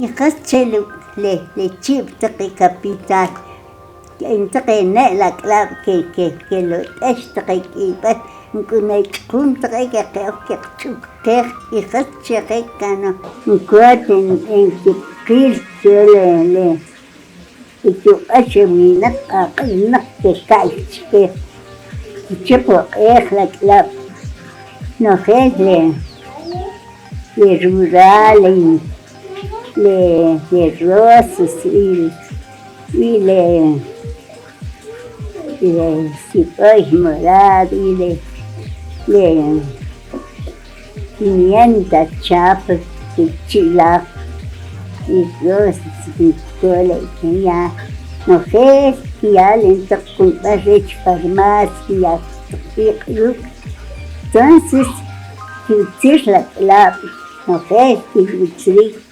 Y qas che le le chi'p taq e capital taq e ne' lak'alaab' kelot'ex taq e k'iyb'al k'o ne ch'uqum taq e ke'ok kiqch'uktej y qas che je ka'ano cuat en kib'qil che le le kiq'ax e winaq q'aq'inaq keka'y chikej kichap oq'ej lak'alaab' nojel le le rural le le rosas y y le le cebolla morada y le le pimienta chapa kichi'laj y rosas ya nojel kiya' le taq kunub'al rech farmacia kiya' ruk' entonces ki'tzir lak'alaab' nojel ki'utzirik.